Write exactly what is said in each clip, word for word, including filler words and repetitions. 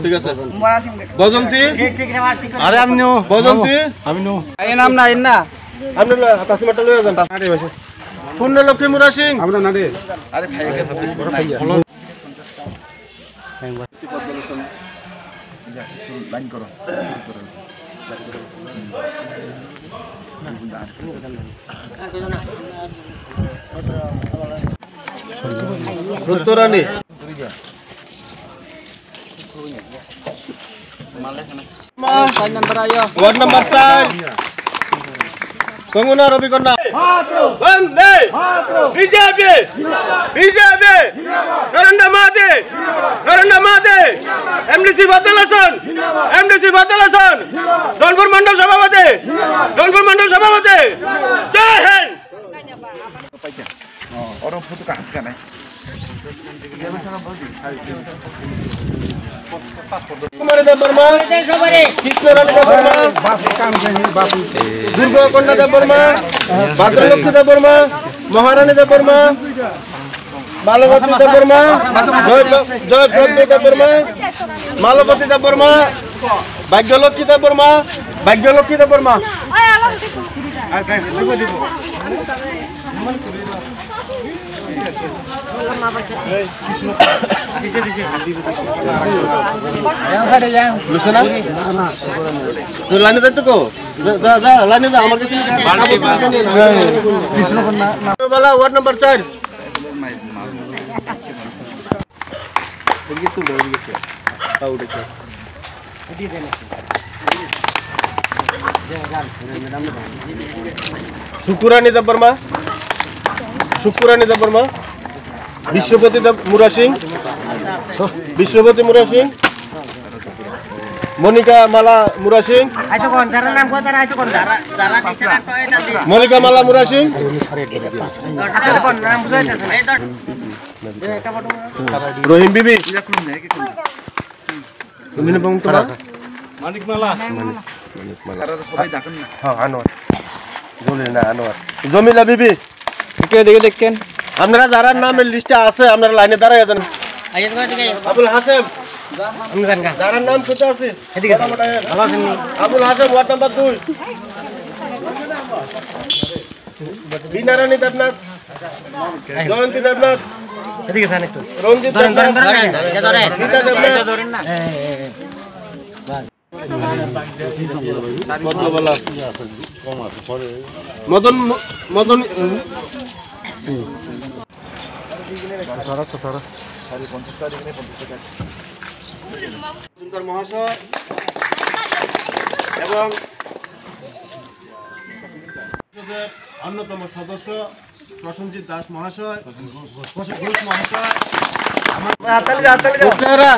ঠিক আছে। বসন্তী। আরে আমি নেব। বসন্তী। আমি নেব। এই নাম না, এই না। আপনি লো, তাসিমাটা লয়ে যান। পূর্ণলক্ষ্মী মুরা সিং। আমরা না রে। আরে ভাই, একে সাথে। সত্যরানী। চার নম্বর আইও। ওয়ার্ড নাম্বার চার। তঙ্গনা রবিকন্যা। বন্দে। বিজেপি। বিজেপি। নরেন্দ্র মোদী। নরেন্দ্র মোদী। এমডিসি বাদল হাসান। এমডিসি বাদল হাসান। রংপুর মণ্ডল সভাপতি। রংপুর মণ্ডল সভাপতি। জয় হিন্দ। কুমারী দেববর্মা, কৃষ্ণরানী দেববর্মা, দুর্গা কন্যা দেববর্মা, ভাদ্রলক্ষ্মী দেববর্মা, মহারানী দেববর্মা, মালবতী দেববর্মা, জয় প্র-, জয়প্রদ্য দেববর্মা, মালবতী দেববর্মা, ভাগ্যলক্ষ্মী দেববর্মা, ভাগ্যলক্ষ্মী দেববর্মা। বুঝছো না? তো লাইনে যাইতো কো? যা, যা, যা, লাইনে যা, আমার কাছে যা। বালা, ওয়ার্ড নাম্বার চার। শুকুরানী দেববর্মা, শুকুরানী দেববর্মা, বিশ্বপতি দেব মুরা সিং, বিশ্বপতি মুরা সিং, মনিকা মালা মুরা সিং, আইতো কোন, যারা নাম কো, তারা আইতো কোন, যারা, যারা নিচে রাখো, এটা দিয়ে। মনিকা মালা মুরা সিং, আইতো কোন, নাম বুঝাইতেছে না। রহিম বিবি। তুমি না বং তোমার? মানিক মালা। মানিক মালা। তারা তো সবাই ডাকেন না। হ্যাঁ, আনোয়ার। জমিলা না, আনোয়ার। জমিলা বিবি। কে দেখে দেখেন। আপনারা যারা নাম লিস্টে আছে, আপনারা লাইনে দাঁড়ায় যান। আইয়েস করে দিকে। আবুল হাসেম। আমি জানগা। যারা নাম কোথায় আছে? এদিকে। মোটামুটি আইয়েন। ভালো আছেন নি? আবুল হাসেম, ওয়ার্ড নাম্বার দুই। বিনারানী দেবনাথ, জয়ন্তী দেবনাথ, এদিকে যান একটু। রঞ্জিত ধরেন, দেবনাথ, ধরেন, ধরেন, এটা ধরেন। রীতা দেবনাথ, এই, এই, এই, এই। মদন ম-, মদন, মহাশয় এবং পরিষদের অন্যতম সদস্য প্রসেনজিৎ দাস মহাশয়, প্রসেন ঘোষ মহাশয়, আমার হাততালি দাও, হাততালি দাও। হুসনারা।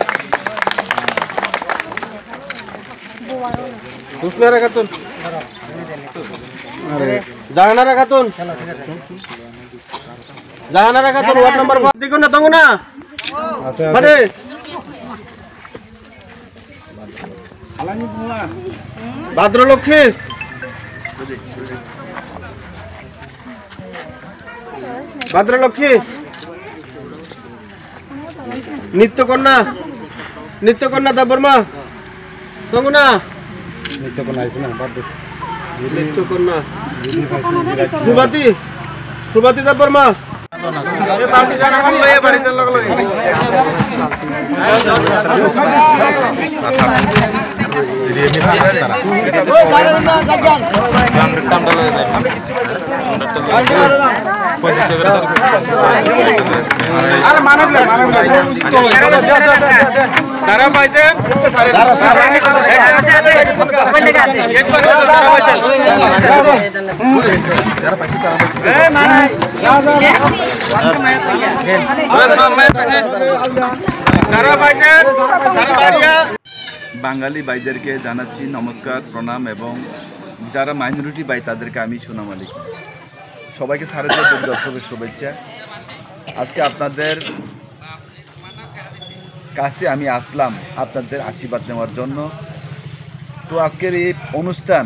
হুসনারা খাতুন। আরে, জাহানারা খাতুন। জাহানারা খাতুন, ওয়ার্ড নাম্বার পাঁচ। দেখুন না, তখন না। আছে, আছে। মানে, ভাদ্রলক্ষ্মী। ভাদ্রলক্ষ্মী। নিত্যকন্যা। নিত্যকন্যা দেববর্মা। তঙ্গনা। নিত্যকন্যা আইছে না, বাদ দে। নিত্যকন্যা। সুবাতি। সুবাতি দেববর্মা। তারা পাইছে। বাঙালি ভাইদেরকে জানাচ্ছি নমস্কার, প্রণাম, এবং যারা মাইনরিটি ভাই তাদেরকে আমি সোনাম আলী। সবাইকে শারদীয় দুর্গা উৎসবের শুভেচ্ছা। আজকে আপনাদের কাছে আমি আসলাম আপনাদের আশীর্বাদ নেওয়ার জন্য। তো আজকের এই অনুষ্ঠান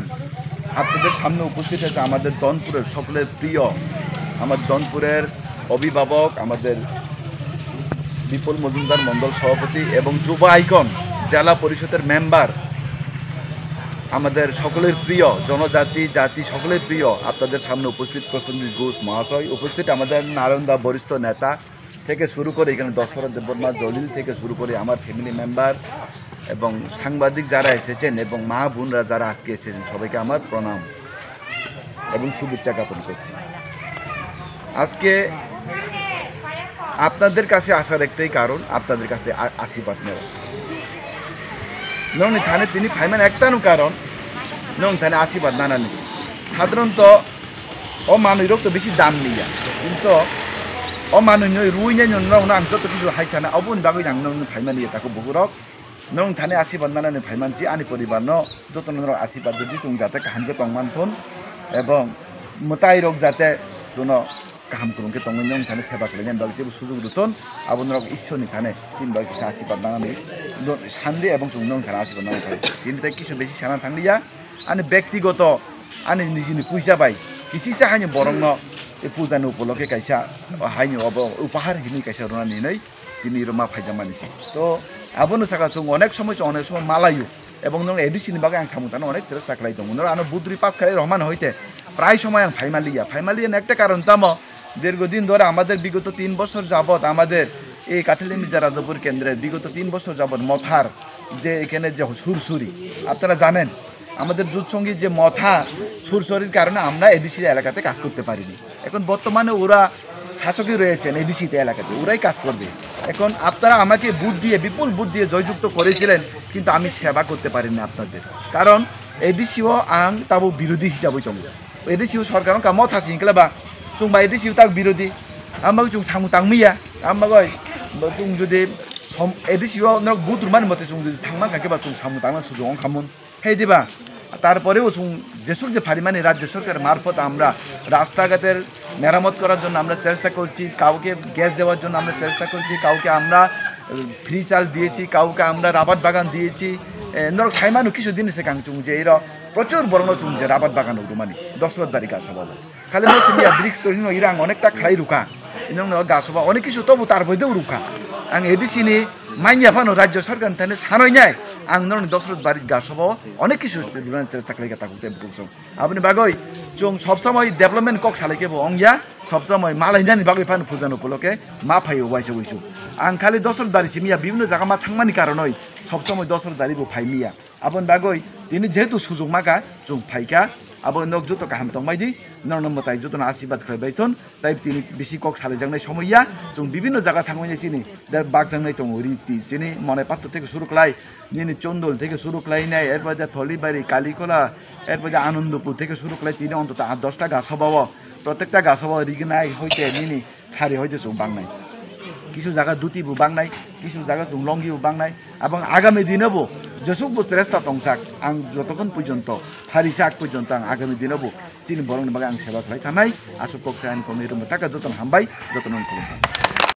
আপনাদের সামনে উপস্থিত হয়েছে আমাদের ধনপুরের সকলের প্রিয়, আমার ধনপুরের অভিভাবক, আমাদের বিপুল মজুমদার মণ্ডল সভাপতি এবং যুব আইকন জেলা পরিষদের মেম্বার, আমাদের সকলের প্রিয় জনজাতি জাতি সকলের প্রিয়, আপনাদের সামনে উপস্থিত প্রসেনজিৎ ঘোষ মহাশয়, উপস্থিত আমাদের নারায়ণ দা বরিষ্ঠ নেতা থেকে শুরু করে এখানে দশরথ দেববর্মা জলিল থেকে শুরু করে আমার ফ্যামিলি মেম্বার এবং সাংবাদিক যারা এসেছেন এবং মা বোনরা যারা আজকে এসেছেন, সবাইকে আমার প্রণাম এবং শুভেচ্ছা জ্ঞাপন করছি। আজকে আপনাদের কাছে আসার একটাই কারণ, আপনাদের কাছে আ-, আশীর্বাদ নেওয়া। Nongni thani tini phaiman ektano karon, nong thani asibad nanani. Sadharanto o manwi rok to bisi dam niya. Kintu o manwi noi rui nai nong nong ang joto kisu hai sana, oboni bagwi ang nong phaimani ya tako bukurok. Nong thani asibad nanani phaimanchi ani poribar no joto nong asibad di tung jate kaham ke tong man thun. Ebong mwtai rok jate tuno kaham kwrwng khe tongwi nong thani seba khlainani bagwi teibo sujuk rwthun, abo norok Ishwarni thani chini bagwi kisa asibad nanani do-, sandi ebong chwng nong thani asibad nanani thani. Tini tei kisu besi sana thangliya, ani bektigoto, ani nijini puisa bai kisisa haino borokno e pujani upolokhe kaisa haino obo upahar hinwi kaisa rwnani hinwi tini rwma phaijakmani se. To abono saka chwng onek somoi chwng onek somoi malaio. Ebong nong A D C ni bagwi ang samung tangna onek chesta khlai tongo. Noro ano budri pass khlai rohman hoite prai somoi ang phaimaliya. Phaimaliya na ekta karon tamo, দীর্ঘদিন ধরে আমাদের বিগত তিন বছর যাবত আমাদের এই কাঠালি মির্জা রাজাপুর কেন্দ্রের বিগত তিন বছর যাবত মথার যে এখানে যে সুরসুরি, আপনারা জানেন, আমাদের জুট সঙ্গীত যে মথা সুরসুরির কারণে আমরা এডিসি এলাকাতে কাজ করতে পারিনি। এখন বর্তমানে ওরা শাসকই রয়েছেন এডিসি তে এলাকাতে, ওরাই কাজ করবে। এখন আপনারা আমাকে ভোট দিয়ে, বিপুল ভোট দিয়ে জয়যুক্ত করেছিলেন, কিন্তু আমি সেবা করতে পারিনি আপনাদের, কারণ এডিসিও আং তাবো বিরোধী হিসাবে চলবে। এডিসিও সরকার কামো থাসি ইনকলে বা চুং বা এডিসিও তাক বিরোধী, আমরা চুং সামু তাংমিয়া, আমরা গই চুং যদি এডিসিও নক ভোট রুমানি মতে চুং যদি থাংমা থাকে বা চুং সামু তাংমা সুযোগ খামুন। Hei diba? তারপরেও চুং যেসুক যে ফারিমানি রাজ্য সরকার মারফত আমরা রাস্তাঘাটের মেরামত করার জন্য আমরা চেষ্টা করছি, কাউকে গ্যাস দেওয়ার জন্য আমরা চেষ্টা করছি, কাউকে আমরা ফ্রি চাল দিয়েছি, কাউকে আমরা রাবার বাগান দিয়েছি। এ, নরক সাইমানো কিছু দিন এসে কাং চুং যে এরা প্রচুর বড় চুং যে রাবার বাগান উঠুমানি দশ হাজার দারি গাছ হবো। Khali mo simi ya brick story no irang onek ta khlai rukha. Inong no gasoba onek kisu tobu tar boide rukha. Ang A D C ni manya phano rajya sarkar thani sanoi nai. Ang norni Dosrot bari gasoba onek kisu runan chesta khlai gata kute bukum song. Aboni bagoi chung sob somoi development kok salai kebo ongya. Sob somoi malai nani bagoi phano puja no puloke ma phaio waisa wisu. Ang khali Dosrot bari simi ya bibino jaga ma thangmani karonoi sob somoi Dosrot bari bo phai miya. Aboni bagoi tini jehetu sujok maka, chwng phaikha, abo nok joto kaham tongbai di, norokno mwtai jotono asirwad khlaibai thun, tai tini bisi kok salaijaknai somoi ya, chwng bibinno jaga thangmani chini, da bakjaknai tongo riti, chini Monai Pattor theke suru khlai, nini Chondol theke suru khlainai, erpore Tholibari, Kalikola, erpore Anandapur theke suru khlai, tini ontoto aat dosta ga sobao, protekta ga sobao rignai hoite nini, sari hoite chwng bangnai. Kisu jaga dhuti bo bangnai, kisu jaga chwng longi bo bangnai. Abang agami dino bo jesuk bo cheresta tongsak, ang jotokhon porjonto, phari sak porjonto ang agami dino bo chini borokni bagwi ang seba khlai thanai. Aswk kok sai ani kokni rwngbo taka jotono hambai, jotono khulumkha.